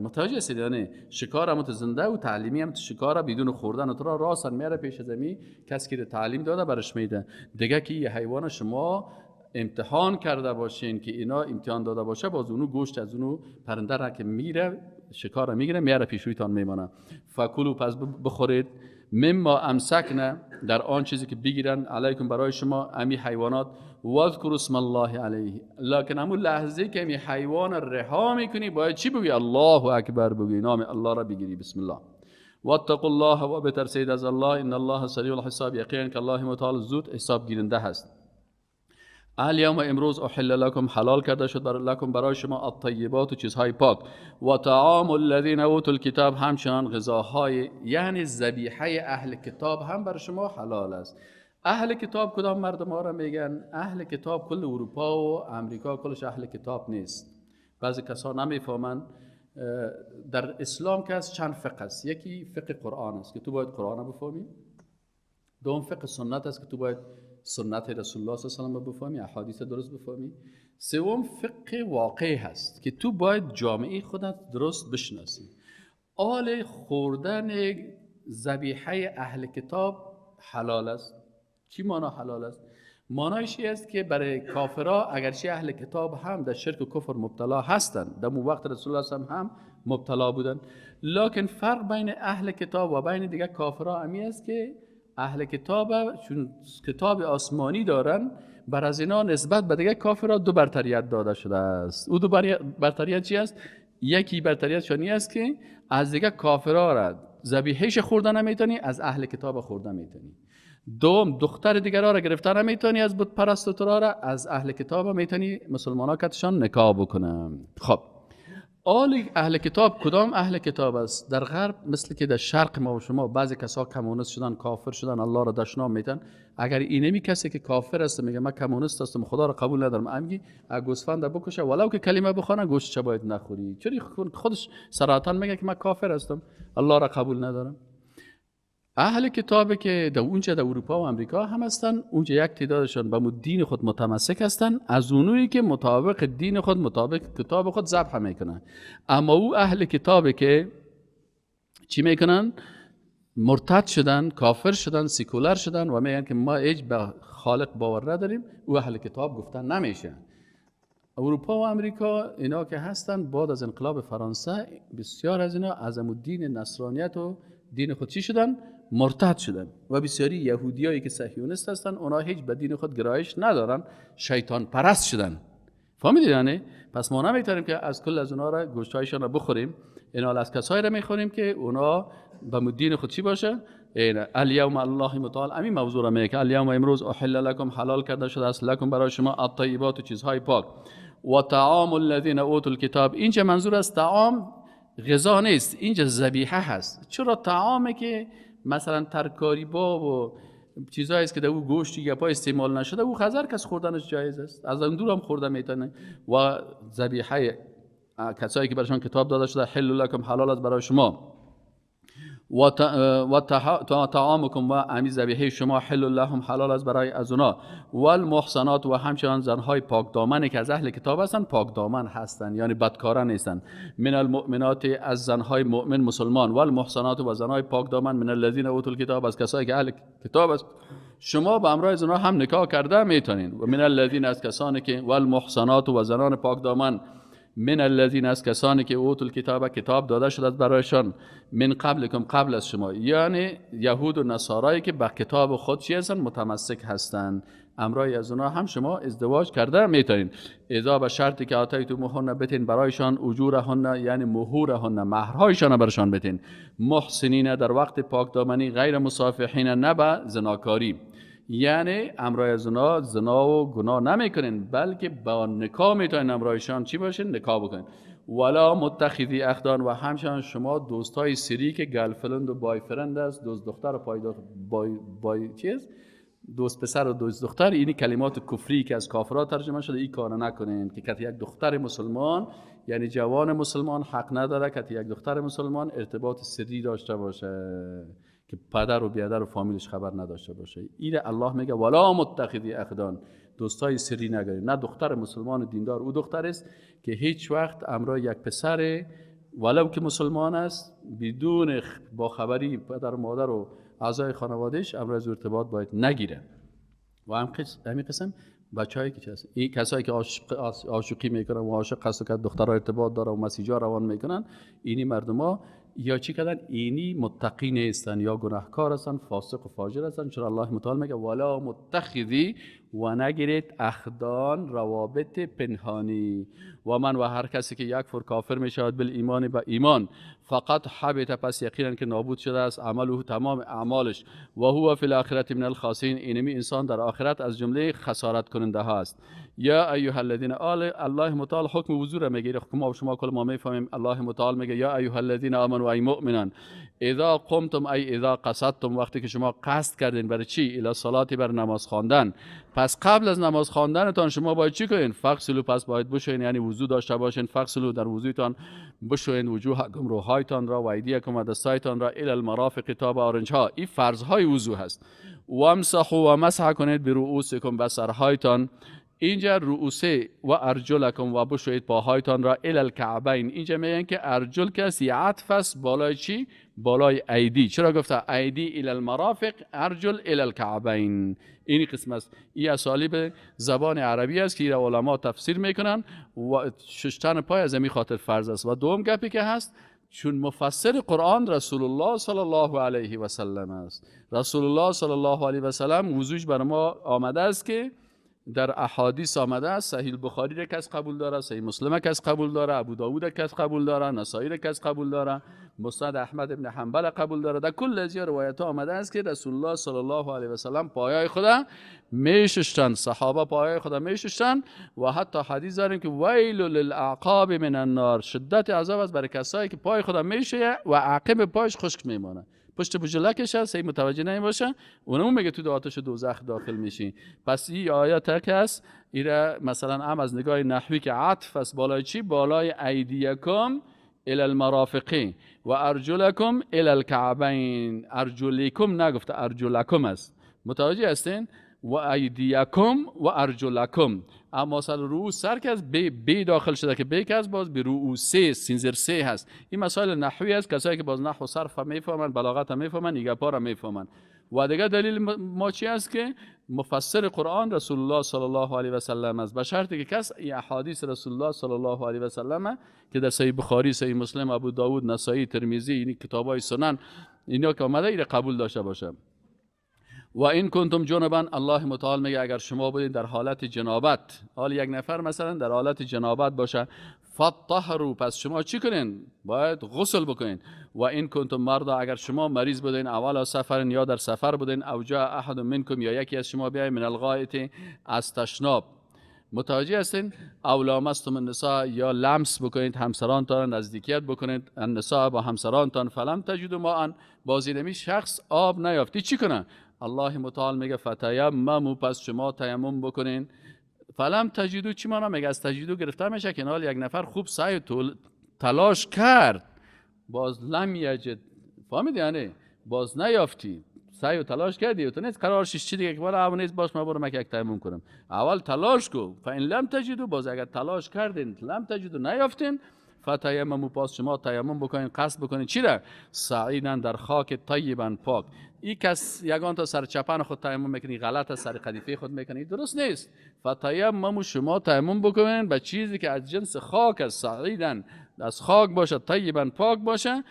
متوجه هستید؟ یعنی شکار هم زنده و تعلیمی هم شکار بدون خوردن تو را راسن میره پیش از می کسی که تعلیم داده برش میده. دیگه که یه حیوان شما امتحان کرده باشین که اینا امتحان داده باشه، باز اونو گوشت از اونو پرنده را که میره شکار میگیره میاره پیش رویتان میمانه. فکلوا، پس بخورید، مما امسکنه، در آن چیزی که بگیرن، علیکم برای شما امی حیوانات، واذکروا اسم الله علیه. لکن همون لحظه که امی حیوان رها میکنی باید چی بگی؟ الله اکبر بگی، نام الله را بگیری، بسم الله. واتقوا الله، و بترسید از الله، ان الله سریع الحساب، یقینا که الله متعال زود حساب گیرنده هست. الیوم، امروز، احل لکم، حلال کرده شد لکم برای شما الطیبات و چیزهای پاک، و طعام الذین اوتوا الکتاب، همچنان غذاهای یعنی ذبیحه اهل کتاب هم بر شما حلال است. اهل کتاب کدام مردم ها را میگن؟ اهل کتاب کل اروپا و امریکا کلش اهل کتاب نیست. بعضی کسا نمیفهمند در اسلام که از چند فقه است. یکی فقه قرآن است که تو باید قرآن بفهمی. دوم فقه سنت است که تو باید سنت رسول الله صلی الله علیه و سلم بفهمی، احادیث درست بفهمی. سوم فقه واقع هست که تو باید جامعه خودت درست بشناسی. آل خوردن ذبیحه اهل کتاب حلال است. چی معنا حلال است؟ معنایش است که برای کافرها اگرچه اهل کتاب هم در شرک و کفر مبتلا هستند، در اون وقت رسول الله صلی الله علیه و هم مبتلا بودن. لکن فرق بین اهل کتاب و بین دیگه کافرها امی است که اهل کتاب چون کتاب آسمانی دارن، بر از اینا نسبت به دیگه کافرها دو برتریت داده شده است. او دو برتریت چی است؟ یکی برتریت شانی است که از دیگه کافرها را ذبیحه‌ش خوردن نمیتونی، از اهل کتاب خوردن میتونی. دوم، دختر دیگرها را گرفتن نمیتونی از بت پرست و را از اهل کتاب میتونی مسلمانا کتشان نکاح بکنن. خب آل اهل کتاب کدام اهل کتاب است؟ در غرب مثل که در شرق ما و شما بعضی کسا کمونیست شدن، کافر شدن، الله را دشنام میتن. اگر اینمی کسی که کافر است میگه من کمونیست هستم، خدا را قبول ندارم، امگی گوسفند بکشه ولو که کلمه بخونه گوشت چه باید نخوری، چون خودش صراحتا میگه که من کافر هستم، الله را قبول ندارم. اهل کتاب که در اونجا در اروپا و امریکا هم هستن، اونجا یک تعدادشان به دین خود متمسک هستن، از اونویی که مطابق دین خود مطابق کتاب خود ذبح میکنن. اما او اهل کتاب که چی میکنن؟ مرتد شدن، کافر شدن، سیکولر شدن و میگن که ما هیچ به خالق باور نداریم، او اهل کتاب گفتن نمیشه. اروپا و امریکا اینا که هستن بعد از انقلاب فرانسه بسیار از اینا از دین نصرانیت و دین خود چی شدن؟ مرتد شدن. و بسیاری یهودیایی که صهیونیست هستن اونا هیچ به دین خود گرایش ندارن، شیطان پرست شدن. فهمیدید یعنی؟ پس ما نمیتونیم که از کل از اونا را گوشتایشان را بخوریم، اینا از کسایی را میخوریم که اونا به دین خود چی باشه؟ این الیوم الله متعال همین موضوع را میگه که الیوم امروز احل لکم حلال کرده شده است، لکم برای شما الطیبات و چیزهای پاک، و طعام الذین اوتوا الکتاب. اینجا منظور از طعام غذا نیست، اینجا ذبیحه هست. چرا طعامی که مثلا ترکاری با و چیزایی است که در او گوشت گپا استعمال نشده، او خزر کس خوردنش جایز است، از اون دور هم خورده میتونه. و ذبیحه کسایی که برشان کتاب داده شده حل لکم حلال است برای شما، و طعامکم و امی ذبیحه شما حل لهم حلال است برای از اونا، والمحصنات و همچنان زنهای پاک دامن که از اهل کتاب هستند، پاک دامن هستند یعنی بدکاران نیستند، من المؤمنات از زنهای مؤمن مسلمان، والمحصنات و زنهای پاک دامن، من الذین اوتوا الکتاب از کسایی که اهل کتاب است، شما به همراه زنها هم نکاح کرده میتونین، و من الذین از کسانی که والمحصنات و زنان پاک دامن، من الذین از کسانی که اوتوا الکتاب کتاب داده شده برایشان، من قبلکم قبل از شما، یعنی یهود و نصارایی که به کتاب خود چی هستن؟ متمسک هستند، امرای از اونا هم شما ازدواج کرده میتونین. اذا به شرطی که آتیتموهن بتین برایشان اجورهن یعنی مهورهن مهرهایشان برایشان بتین، محسنین در وقت پاک دامنی، غیر مصافحین نه به زناکاری، یعنی امرای از اونا زنا و گناه نمیکنین، بلکه با نکاح میتونین امرایشان چی باشین؟ نکاح بکنین. ولا متخذی اخدان و همچنان شما دوستای سری که girlfriend و boyfriend است، دوست دختر و پای boy چیز، دوست پسر و دوست دختر، اینی کلمات کفری که از کافرها ترجمه شده، این کار نکنین که کتی یک دختر مسلمان یعنی جوان مسلمان حق نداره که یک دختر مسلمان ارتباط سری داشته باشه که پدر و بیادر و فامیلش خبر نداشته باشه. این الله میگه ولا متخذی اخدان، دوستای سری نگیرید. نه دختر مسلمان دیندار او دختر است که هیچ وقت امرای یک پسر ولو که مسلمان است بدون با خبری پدر و مادر و اعضای خانوادهش امرای از ارتباط باید نگیره. و همین قسم بچه‌هایی که هست، این کسایی که عاشقی میکنن و عاشق هست و که دخترها ارتباط داره و مسیجا روان میکنن، اینی مردما یا چی کردن؟ اینی متقی نیستن یا گناهکار هستن، فاسق و فاجر هستن. چرا الله متعال میگه ولا متخذی و نگیرید اخدان روابط پنهانی، و من و هر کسی که یکفر کافر میشود بالایمان به ایمان، فقط حبط پس یقینا که نابود شده است عمله تمام اعمالش، و هو فی الاخرة من الخاسرین، اینمی انسان در آخرت از جمله خسارت کننده ها است. یا ایها الذین آل الله متعال حکم وضو را میگیره، حکم ما شما کل ما میفهمیم. الله متعال میگه یا ایها الذین آمنوا ای مؤمنان اذا قمتم ای اذا قصدتم، وقتی که شما قصد کردین برای چی؟ الی صلات بر نماز خواندن. پس قبل از نماز خواندنتان شما باید چی کنین؟ فغسلوا پس باید بشوین، یعنی وضو داشته باشین. فغسلوا در وضویتان بشوین وجوهکم روحایتان را و ایدیکم و دستایتان را، الی المرافق تا به آرنج ها. این فرض های وضو هست. وامسحوا و مسح کنید برؤوسکم به سرهایتان، اینجا رؤوسه و ارجلکم و بشوید پاهایتان را الی الکعبین. اینجا میگن که ارجل کسی عطف است بالای چی؟ بالای ایدی. چرا گفته ایدی الی المرافق، ارجل الی الکعبین؟ این قسم است. این اسالیب زبان عربی است که علما تفسیر میکنن و ششتن پای از این خاطر فرض است. و دوم گپی که هست، چون مفسر قرآن رسول الله صلی الله علیه و سلم است، رسول الله صلی الله علیه و سلم وضوح بر ما آمده است که در احادیث آمده است، صحیح بخاری را کس قبول داره، صحیح مسلم کس قبول داره، ابو داوود کس قبول داره، نسائی را کس قبول داره، مسند احمد ابن حنبل قبول داره. در کل از این روایت ها آمده است که رسول الله صلی الله علیه و سلم پایای خدا میششتن، صحابه پایای خدا میششتن و حتی حدیث داریم که ویل للاعقاب من النار، شدت عذاب است برای کسایی که پای خدا میشه و عقب پایش خشک میمانه، پشت بجلکش هست، ای متوجه نمیباشه، اونمون میگه تو آتش دوزخ داخل میشی. پس این آیات که هست ایره مثلا هم از نگاه نحوی که عطف است بالای چی؟ بالای ایدیکم الی المرافقین و ارجلکم الی الکعبین. ارجلیکم نگفته، ارجلکم است. متوجه هستین؟ و ایدیکم و ارجلکم. اما سر رؤوس سر که از بی داخل شده که بی که از باز به رؤوسه سینزر سه هست. این مسائل نحوی است، کسایی که باز نحو و صرف میفهمن، بلاغت هم میفهمن، ایگپا را میفهمن. و دیگه دلیل ما چی است که مفسر قرآن رسول الله صلی الله علیه و سلم است، به شرطی که کس این احادیث رسول الله صلی الله علیه و سلم که در صحیح بخاری، صحیح مسلم، ابو داود، نسائی، ترمذی، این کتابای سنن اینا که آمده اینا قبول داشته باشه. و این کنتم جنبا، الله متعال میگه اگر شما بودین در حالت جنابت، حال یک نفر مثلا در حالت جنابت باشه، فطهروا، پس شما چی کنین؟ باید غسل بکنین. و این کنتم مرضا، اگر شما مریض بودین، اولا سفر یا در سفر بودین، او جاء احد منکم، یا یکی از شما بیای، من الغائط، از تشناب، متوجه هستین؟ او لامستم النساء، یا لمس بکنید همسرانتان، نزدیکیت بکنید النساء با همسرانتان، فلم تجدوا ماء، باز شخص آب نیافتی چی کنه؟ الله متعال میگه فتیمموا، پس شما تیمم بکنین. فلم تجدو چی مانا؟ میگه از تجدو گرفته میشه که حال یک نفر خوب سعی تلاش کرد، باز لم یجد، فهمیدی؟ یعنی باز نیافتی، سعی و تلاش کردی و تو نیست قرار شش چی دیگه که والا اون نیست باش من برم یک تیمم کنم، اول تلاش کو. فان لم تجدو، باز اگر تلاش کردین لم تجدو نیافتین، فتیمموا، پس شما تیمم بکنین، قصد بکنین چی را؟ سعیدن، در خاک، طیبا، پاک. این کس یگان تا سر چپن خود تیمم میکنی غلط است، سر قدیفه خود میکنی درست نیست. فتیمموا، شما تیمم بکنین به چیزی که از جنس خاک است، سعیدن، از خاک باشه، طیبا، پاک باشه.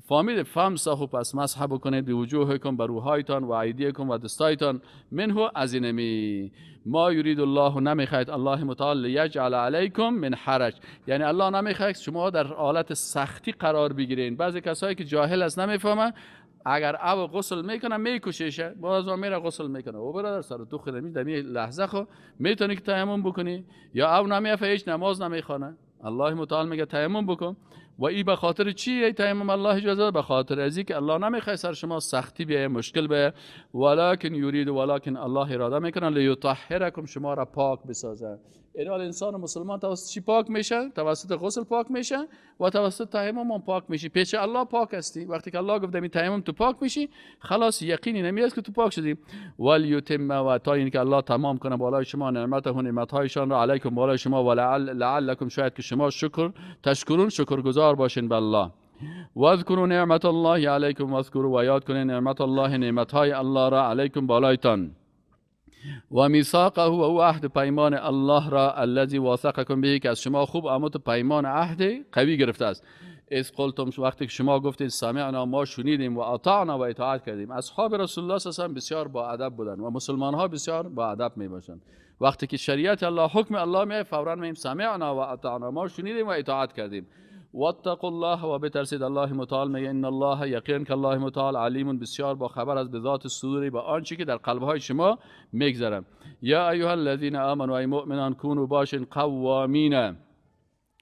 فامید فامسحوا، پس مسح بکنید به وجوهکم، بر روحایتان، و ایدیکم، و دستایتان، منه، از اینمی. ما یرید الله، نمیخواهد الله متعال، لیجعل علیکم من حرج، یعنی الله نمیخواهد شما در حالت سختی قرار بگیرین. بعضی کسایی که جاهل است نمیفهمه، اگر او غسل میکنه میکششه، باز میره غسل میکنه، او برادر سر تو خدمی دمی لحظه خو میتونی که تیمم بکنی، یا او نمیفه هیچ نماز نمیخوانه، الله متعال میگه تیمم بکن. و ای به خاطر چی ای تیمم الله اجازه؟ به خاطر از که الله نمیخواد سر شما سختی بیایه، مشکل بیایه. ولکن یرید، ولکن الله اراده میکنه لیطهرکم، شما را پاک بسازه. این انسان مسلمان توسط چی پاک میشه؟ توسط غسل پاک میشه و توسط تیمم هم پاک میشی. پیش الله پاک هستی. وقتی که الله گفت می تیمم تو پاک میشی، خلاص یقینی نمیاد که تو پاک شدی. ولیتم، و تا اینکه الله تمام کنه بالای شما نعمته، نعمتهایشان را، علیکم، بالای شما، ولعلکم، شاید که شما شکر تشکرون، شکرگزار باشین به الله. واذکروا نعمت الله علیکم، واذکروا، و یاد کنین نعمت الله، نعمتهای الله را، علیکم، بالایتان، و میثاقه، و او عهد پیمان الله را، الذی واثقکم به، که از شما خوب اموت پیمان عهد قوی گرفته است. اذ قلتم، وقتی که شما گفتید سمعنا، ما شنیدیم، و اطعنا، و اطاعت کردیم. اصحاب رسول الله صلی الله علیه و بسیار با ادب بودند و مسلمان ها بسیار با ادب می باشند. وقتی که شریعت الله، حکم الله می، فورا میگیم سمعنا و اطعنا، ما شنیدیم و اطاعت کردیم. واتقوا الله، و بترسید الله متعال میگه ان الله، یقین که الله متعال، علیم، بسیار با خبر از، بذات الصدور، با آنچه که در قلب های شما میگذره. یا ایها الذین آمنوا، ای مؤمنان، کونوا، باشین، قوامین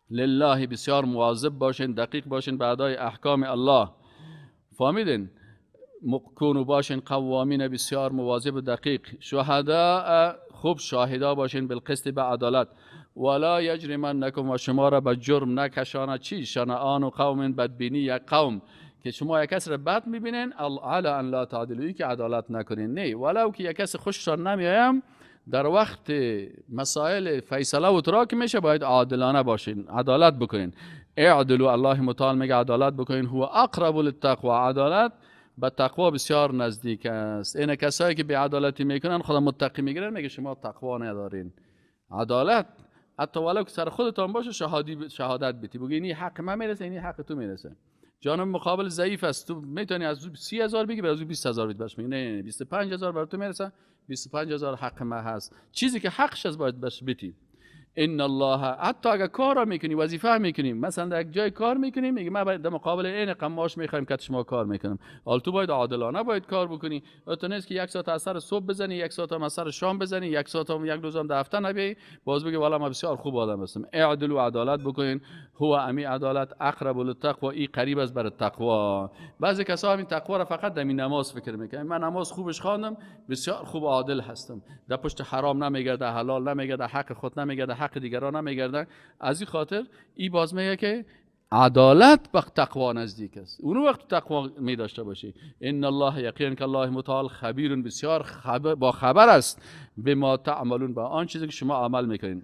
لله، بسیار مواظب باشین، دقیق باشین به ادای احکام الله. فهمیدین؟ کونوا، باشین، قوامین، بسیار مواظب و دقیق، شهداء، خوب شاهدا باشین، بالقسط، به عدالت. ولا یجرمنکم، و شما را به جرم نکشانه چی؟ شنآن قوم، بدبینی یک قوم، که شما یک کس را بد میبینین، علی ان لا تعدلوا، که عدالت نکنین. نه، ولو که یک کس خوشتان نمیایم در وقت مسائل فیصله و تراک میشه باید عادلانه باشین، عدالت بکنین. اعدلوا، الله متعال میگه عدالت بکنین، هو اقرب للتقوا، عدالت به تقوا بسیار نزدیک است. این کسایی که بی‌عدالتی میکنن خدا متقی میگیرن، میگه شما تقوا ندارین. عدالت حتی ولو که سر خودتان باشه شهادت بدی، بگی اینی حق من میرسه، اینی حق تو میرسه. جانب مقابل ضعیف است، تو میتونی از 30,000 بگی، از 20,000 بدی، برش میگه نه نه 25,000 بر تو میرسه، 25,000 حق من هست. چیزی که حقش است باید بهش بدی. ان الله، حتی اگه کار میکنی، وظیفه میکنی، مثلا در یک جای کار میکنی، میگه من باید در مقابل این قماش میخوایم که شما کار میکنم، حال تو باید عادلانه باید کار بکنی. تو نیست که یک ساعت از سر صبح بزنی، یک ساعت هم از سر شام بزنی، یک ساعت هم یک روز هم در هفته نبی، باز بگی والا من بسیار خوب آدم هستم. اعدل و عدالت بکنین، هو امی عدالت اقرب للتقوا، ای قریب است بر تقوا. بعضی کسا همین تقوا را فقط در نماز فکر میکنن، من نماز خوبش خواندم، بسیار خوب عادل هستم، در پشت حرام نمیگرده، حلال نمیگرده، حق خود نمیگرده، حق دیگران نمیگردن. از این خاطر ای باز میگه که عدالت به تقوا نزدیک است، اونو وقت تقوا می داشته باشی. ان الله، یقینا که الله متعال خبیر، بسیار با خبر است، بما تعملون، با آن چیزی که شما عمل میکنین.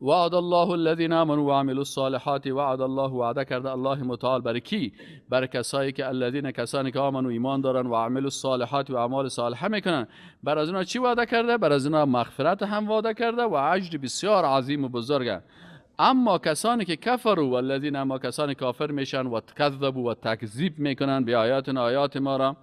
وعد الله الذين آمنوا وعملوا الصالحات، وعد الله، وعده کرده الله متعال برای کی؟ برای کسایی که الذین، کسانی که آمنوا ایمان دارن، و عملوا الصالحات و اعمال صالحه میکنن. بر از اونها چی وعده کرده؟ بر از اونها مغفرت هم وعده کرده و اجر بسیار عظیم و بزرگه. اما کسانی که کفروا، والذین، اما کسانی کافر میشن و کذبوا و تکذیب میکنن به آیاتنا، آیات ما را،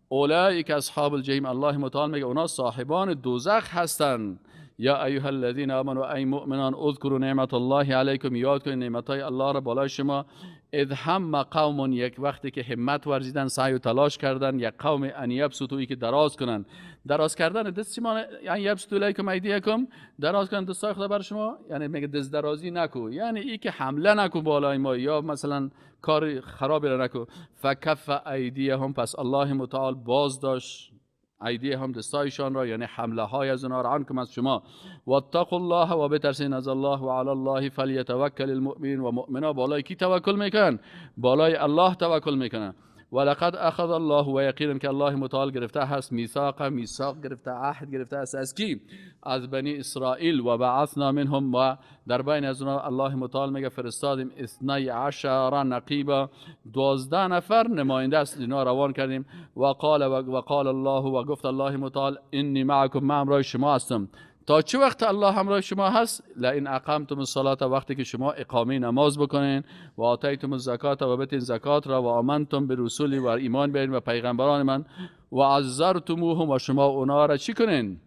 اولئک اصحاب الجحیم، الله متعال میگه اونا صاحبان دوزخ هستند. یا ایها الذین آمنوا، ای مؤمنان، اذکروا نعمت الله علیکم، یاد کنید نعمتهای الله را بالای شما. اذ هم قوم، یک وقتی که همت ورزیدن، سعی و تلاش کردن، یک قوم ان یبسطوا، که دراز کنن. دراز کردن دست شما، یعنی یبسطوا الیکم ایدیکم، دراز کردن دستای خدا بر شما، یعنی میگه دست درازی نکو، یعنی ای که حمله نکو بالای ما، یا مثلا کار خرابی را نکو. فکف ایدیهم، پس الله متعال باز داشت ایدی هم دستایشان را، یعنی حمله های از اونها را، عنکم از شما. واتقوا الله، و بترسین از الله، و علی الله فلیتوکل المؤمنین، و مؤمنا بالای کی توکل میکنن؟ بالای الله توکل میکنن. ولقد اخذ الله، و یقینا که الله متعال گرفته هست میثاق، میثاق گرفته، عهد گرفته است از کی؟ از بنی اسرائیل. و بعثنا منهم، و در بین از اونها الله متعال میگه فرستادیم 12 نقیبا، 12 نفر نماینده است، اینا روان کردیم. و قال الله، و گفت الله متعال انی معکم، من همراه شما هستم. تا چه وقت الله همراه شما هست؟ لئن اقمتم الصلاه، وقتی که شما اقامه نماز بکنین، و آتیتم الزکات، و بتین زکات را، و آمنتم برسولی، و ایمان بیارین و پیغمبران من، و عزرتموهم، و شما اونا را چی کنین؟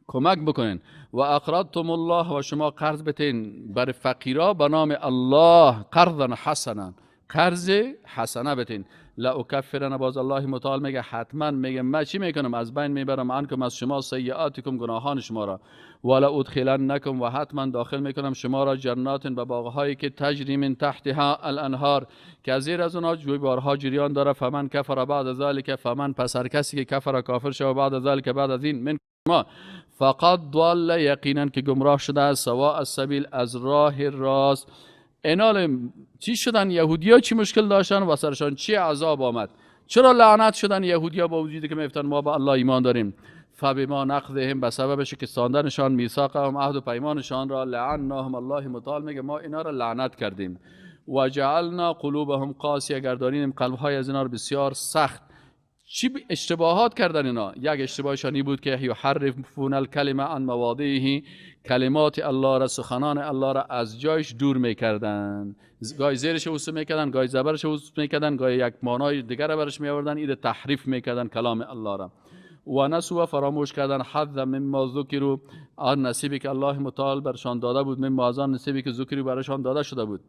کمک بکنین، و اقرضتم الله، و شما قرض بتین بر فقیرا به نام الله، قرضا حسنا، قرض حسنه بتین. لأکفرن، باز الله متعال میگه حتما، میگه من چی میکنم؟ از بین میبرم عنکم، از شما، سیئاتکم، گناهان شما را، ولأدخلنکم، و حتما داخل میکنم شما را، جنات، به باغهایی که تجری من تحتها الانهار، که از زیر از اونها جویبارها جریان داره. فمن کفر بعد ذلک، فمن، پس هر کسی که کفر، کافر شود، بعد ذلک، بعد از این، من ما، فقد ضل، یقینا که گمراه شده است، سواء السبیل، از راه راست. اینال چی شدن یهودیا؟ چی مشکل داشتن و سرشان چی عذاب آمد؟ چرا لعنت شدن یهودیا با وجودی که میگفتن ما به الله ایمان داریم؟ فبما نقضهم، به سبب شکستاندنشان، میثاقهم، عهد و پیمانشان را، لعناهم، الله متعال میگه ما اینا را لعنت کردیم. و جعلنا قلوبهم قاسیه، گردانیدیم قلبهای از اینا را بسیار سخت. چی اشتباهات کردن اینا؟ یک اشتباهشان این بود که یحرفون الکلمه عن مواضعه، کلمات الله را، سخنان الله را از جایش دور میکردن، گاهی زیرش وسو میکردن، گاهی زبرش وسو میکردن، گاهی یک معنای دیگر را برش میآوردن، این تحریف میکردن کلام الله را. و نسوا، فراموش کردن، حظ مما ذکروا، آن نصیبی که الله متعال برشان داده بود، مما، از آن نصیبی که ذکری برشان داده شده بود،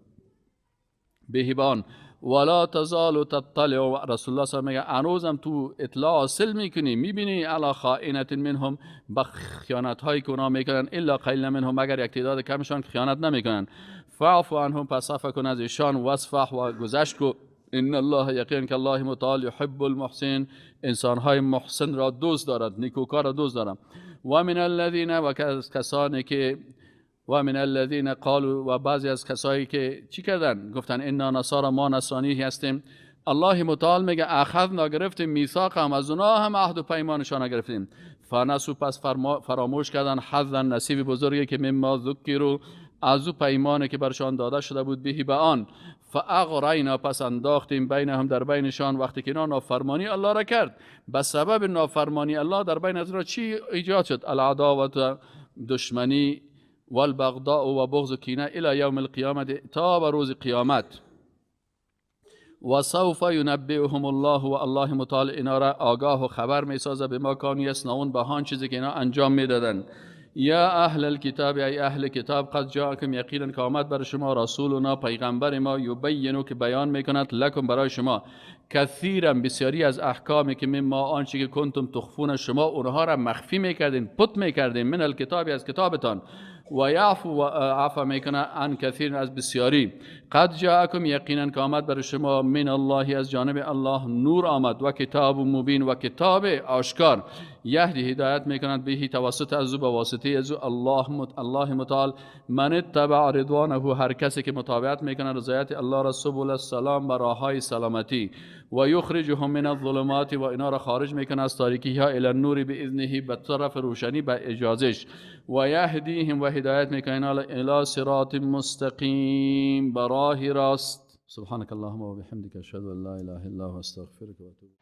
بهبان. ولا تزال تطلع، رسول الله صلی الله علیه و میگه هنوزم تو اطلاع حاصل میکنی، میبینی علی خائنة منهم، به خیانت هایی که اونا میکنن، الا قلیل منهم، مگر یک تعداد کمشان که خیانت نمیکنن. فاعف عنهم، پس عفو کن از ایشان، واصفح، و گذشت کو. ان الله، یقین که الله متعال یحب المحسن، انسان های محسن را دوست دارد، نیکوکار را دوست دارد. و من الذین، و کسانی که، و من الذین قالوا، و بعضی از کسایی که چی کردن؟ گفتن انا نصارا، ما نصرانی هستیم. الله متعال میگه اخذنا، گرفتیم، میثاق هم از اونها هم عهد و پیمانشان گرفتیم. فنسوا پس فراموش کردن حظا نصیب بزرگی که مما ذکروا از او پیمانی که برشان داده شده بود بهی به آن. فاغرینا پس انداختیم بینهم در بینشان، وقتی که اینا نافرمانی الله را کرد، به سبب نافرمانی الله در بین از را چی ایجاد شد؟ العداوت دشمنی، والبغضاء و بغض و کینه، الی یوم القیامت تا به روز قیامت. و سوف ینبئهم الله و الله متعال اینا را آگاه و خبر میسازه به ما کانوا یصنعون، به آن چیزی که اینا انجام میدادن. یا اهل الکتاب ای اهل کتاب، قد جاءکم یقینا که آمد بر شما رسولنا پیغمبر ما، یبینو که بیان میکند لکم برای شما، کثیرا بسیاری از احکامی که مما آنچه که کنتم تخفون شما اونها را مخفی میکردین، پت میکردین، من الکتاب از کتابتان، و یعفو و عفو میکنه عن کثیر از بسیاری. قد جاءکم یقینا که آمد بر شما من الله از جانب الله نور آمد، و کتاب مبین و کتاب آشکار، یهدی هدایت میکند بهی توسط از او به واسطه از او الله متعال من اتبع رضوانه هر کسی که متابعت میکند رضایت الله را، سبل السلام به راههای سلامتی، و یخرجهم من الظلمات و اینا را خارج میکنه از تاریکی ها، الی النور باذنه به طرف روشنی به اجازش، و یهدیهم و هدایت میکنه الی صراط مستقیم به راه راست. سبحانك اللهم و بحمدك اشهد ان لا اله الا انت استغفرك و اتوب.